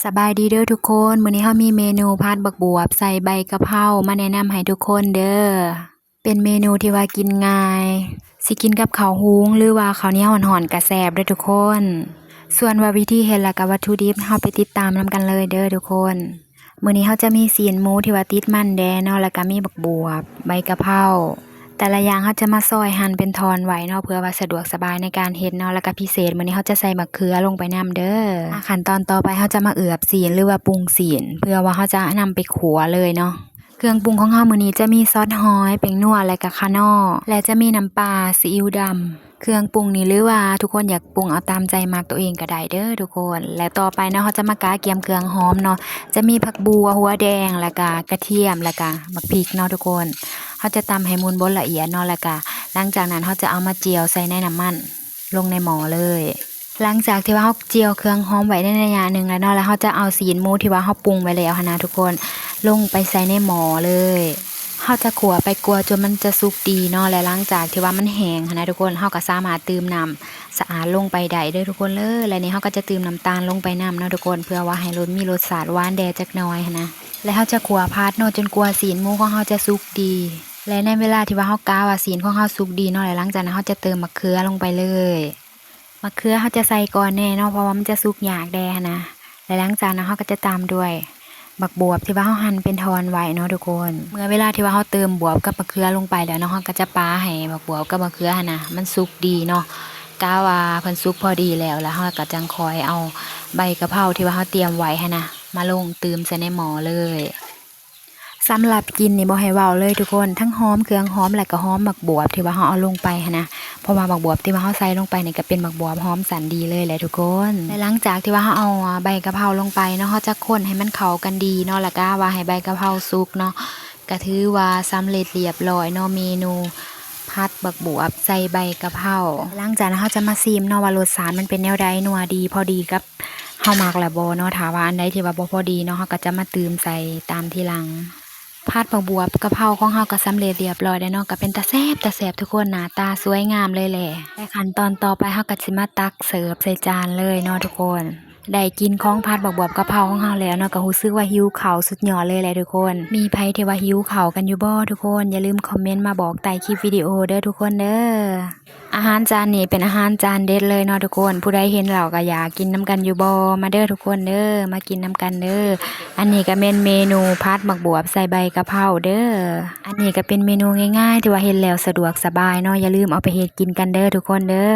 ສະບາຍດີເດີທຸກຄົນ, ມື້ນີ້ເຮົາມີເມນູຜັດບັກບວບໃສ່ໃບກະເພົາມາແນະນຳໃຫ້ທຸກຄົນເດີ. ເປັນເມນູທີ່ວ່າກິນງ່າຍ, ຊິກິນກັບເຂົ້າຫຸງ ຫຼືວ່າເຂົ້າໜຽວຮ້ອນໆກະແຊບເດີທຸກຄົນ. ສ່ວນວ່າວິທີເຮັດ ແລະກະວັດຖຸດິບ ເຮົາໄປຕິດຕາມນຳກັນເລີຍເດີທຸກຄົນ. ມື້ນີ້ເຮົາຈະມີຊີ້ນໝູທີ່ວ່າຕິດມັນແດ່ເນາະ, ແລ້ວກະມີບັກບວບ, ໃບກະເພົາ, ແຕ່ລະຢ່າງເຮົາຈະມາຊອຍຫັ່ນເປັນທ່ອນໄວ້ເນາະ ເພື່ອວ່າສະດວກສະບາຍໃນການເຮັດເນາະ. ແລ້ວກະພິເສດມື້ນີ້ເຮົາຈະໃສ່ໝາກເຂືອລົງໄປນຳເດີ. ຂັ້ນຕອນຕໍ່ໄປເຮົາຈະມາເອືອບຊີ້ນ ຫຼືວ່າປຸງຊີ້ນ ເພື່ອວ່າເຮົາຈະນຳໄປຂົ້ວເລີຍເນາະ. ເຄື່ອງປຸງຂອງເຮົາມື້ນີ້ຈະມີຊອດຫອຍ, ແປ້ງນົວ ແລະກະຂະໜໍ້ ແລະຈະມີນ້ຳປາ, ຊີອິ້ວດຳ. ເຄື່ອງປຸງນີ້ ຫຼືວ່າທຸກຄົນຢາກປຸງເອົາຕາມໃຈມັກຕົວເອງກະໄດ້ເດີທຸກຄົນ. ແລະຕໍ່ໄປເນາະ ເຮົາຈະມາກະກຽມເຄື່ອງຫອມເນາະ, ຈະມີຜັກບົ່ວ, ຫົວແດງ ແລະກະກະທຽມ ແລະກະໝາກພິກເນາະທຸກຄົນ. ເຮົາຈະຕຳໃຫ້ໝຸ່ນບົດລະອຽດເນາະ, ແລະກະຫຼັງຈາກນັ້ນເຮົາຈະເອົາມາຈຽວໃສ່ໃນນ້ຳມັນ ລົງໃນໝໍ້ເລີຍ. ຫຼັງຈາກທີ່ວ່າເຮົາຈຽວເຄື່ອງຫອມໄວ້ໃນໄລຍະໜຶ່ງແລ້ວເນາະ, ແລ້ວເຮົາຈະເອົາຊີ້ນໝູທີ່ວ່າເຮົາປຸງໄວ້ແລ້ວຫັ້ນນະທຸກຄົນ ລົງໄປໃສ່ໃນໝໍ້ເລີຍ. ເຮົາຈະຂົ້ວໄປຂົ້ວຈົນມັນຈະສຸກດີເນາະ, ແລະຫຼັງຈາກທີ່ວ່າມັນແຫ້ງຫັ້ນນະທຸກຄົນ ເຮົາກໍສາມາດຕື່ມນ້ຳສະອາດລົງໄປໄດ້ເດີທຸກຄົນເດີ. ແລະນີ້ເຮົາກໍຈະຕື່ມນ້ຳຕານລົງໄປນຳເນາະທຸກຄົນ ເພື່ອວ່າໃຫ້ລົດ ມີລົດຊາດຫວານແດ່ຈັກໜ້ອຍຫັ້ນນະ. ແລະເຮົາຈະຂົ້ວຜັດເນາະ ຈົນກວ່າຊີ້ນໝູຂອງເຮົາຈະສຸກດີ. ແລະໃນເວລາທີ່ວ່າເຮົາກະວ່າຊີ້ນຂອງເຮົາສຸກດີເນາະ, ແລະຫຼັງຈາກນັ້ນເຮົາຈະເຕີມໝາກເຂືອລົງໄປເລີຍ. ໝາກເຂືອເຮົາຈະໃສ່ກ່ອນແດ່ເນາະ ເພາະວ່າມັນຈະສຸກຍາກແດ່ຫັ້ນນະ. ແລະຫຼັງຈາກນັ້ນເຮົາກໍຈະຕາມດ້ວຍບັກບວບທີ່ວ່າເຮົາຫັ່ນເປັນທ່ອນໄວ້ເນາະທຸກຄົນ. ເມື່ອເວລາທີ່ວ່າເຮົາເຕີມບວບກັບໝາກເຂືອລົງໄປແລ້ວເນາະ, ເຮົາກໍຈະປະໃຫ້ບັກບວບກັບໝາກເຂືອຫັ້ນນະ ມັນສຸກດີເນາະ, ກະວ່າເພິ່ນສຸກພໍດີແລ້ວ ແລ້ວເຮົາກໍຈັ່ງຄ່ອຍເອົາໃບກະເພົາທີ່ວ່າເຮົາຕຽມໄວ້ຫັ້ນນະ ມາລົງຕື່ມໃສ່ໃນໝໍ້ເລີຍ. ສຳລັບກິ່ນນີ້ບໍ່ໃຫ້ເວົ້າເລີຍທຸກຄົນ, ທັງຫອມເຄື່ອງຫອມ ແລະກະຫອມໝາກບວບທີ່ວ່າເຮົາເອົາລົງໄປຫັ້ນນະ, ເພາະວ່າໝາກບວບທີ່ວ່າເຮົາໃສ່ລົງໄປນີ້ກະເປັນໝາກບວບຫອມສັນດີເລີຍແຫຼະທຸກຄົນ. ແລະຫຼັງຈາກທີ່ວ່າເຮົາເອົາໃບກະເພົາລົງໄປເນາະ, ເຮົາຈະຄົນໃຫ້ມັນເຂົ້າກັນດີເນາະ, ແລ້ວກະວ່າໃຫ້ໃບກະເພົາສຸກເນາະ, ກະຖືວ່າສຳເລັດລຽບຮ້ອຍເນາະ ເມນູຜັດບັກບວບໃສ່ໃບກະເພົາ. ຫຼັງຈາກນັ້ນເຮົາຈະມາຊີມເນາະ ວ່າລົດຊາດມັນເປັນແນວໃດ, ນົວດີພໍດີກັບ ເຮົາມັກແລ້ວບໍ່ເນາະ. ຖ້າວ່າອັນໃດທີ່ວ່າບໍ່ພໍດີເນາະ ເຮົາກໍຈະມາຕື່ມໃສ່ຕາມທີຫຼັງ. ຜັດຜັກບວບກະເພົາຂອງເຮົາກໍສຳເລັດລຽບຮ້ອຍແລ້ວເນາະ, ກໍເປັນຕາແຊບ ຕາແຊບທຸກຄົນ, ໜ້າຕາສວຍງາມເລີຍແຫຼະ. ແລະຂັ້ນຕອນຕໍ່ໄປເຮົາກໍຊິມາຕັກເສີບໃສ່ຈານເລີຍເນາະທຸກຄົນ. ໄດ້ກິ່ນຂອງຜັດຜັກບວບກະເພົາຂອງເຮົາແລ້ວເນາະ, ກໍຮູ້ສຶກວ່າຫິວເຂົ້າສຸດຍອດເລີຍແຫຼະທຸກຄົນ. ມີໃຜທີ່ວ່າຫິວເຂົ້າກັນຢູ່ບໍ່ທຸກຄົນ? ຢ່າລືມຄອມເມັນມາບອກໃຕ້ຄລິບວິດີໂອເດີທຸກຄົນເດີ. ອາຫານຈານນີ້ເປັນອາຫານຈານເດັດເລີຍເນາະທຸກຄົນ, ຜູ້ໃດເຫັນແລ້ວກໍຢາກກິນນຳກັນຢູ່ບໍ່? ມາເດີທຸກຄົນເດີ, ມາກິນນຳກັນເດີ. ອັນນີ້ກໍແມ່ນເມນູຜັດໝາກບວບໃສ່ໃບກະເພົາເດີ. ອັນນີ້ກໍເປັນເມນູງ່າຍໆ ທີ່ວ່າເຮັດແລ້ວສະດວກສະບາຍເນາະ, ຢ່າລືມເອົາໄປເຮັດກິນກັນເດີທຸກຄົນເດີ.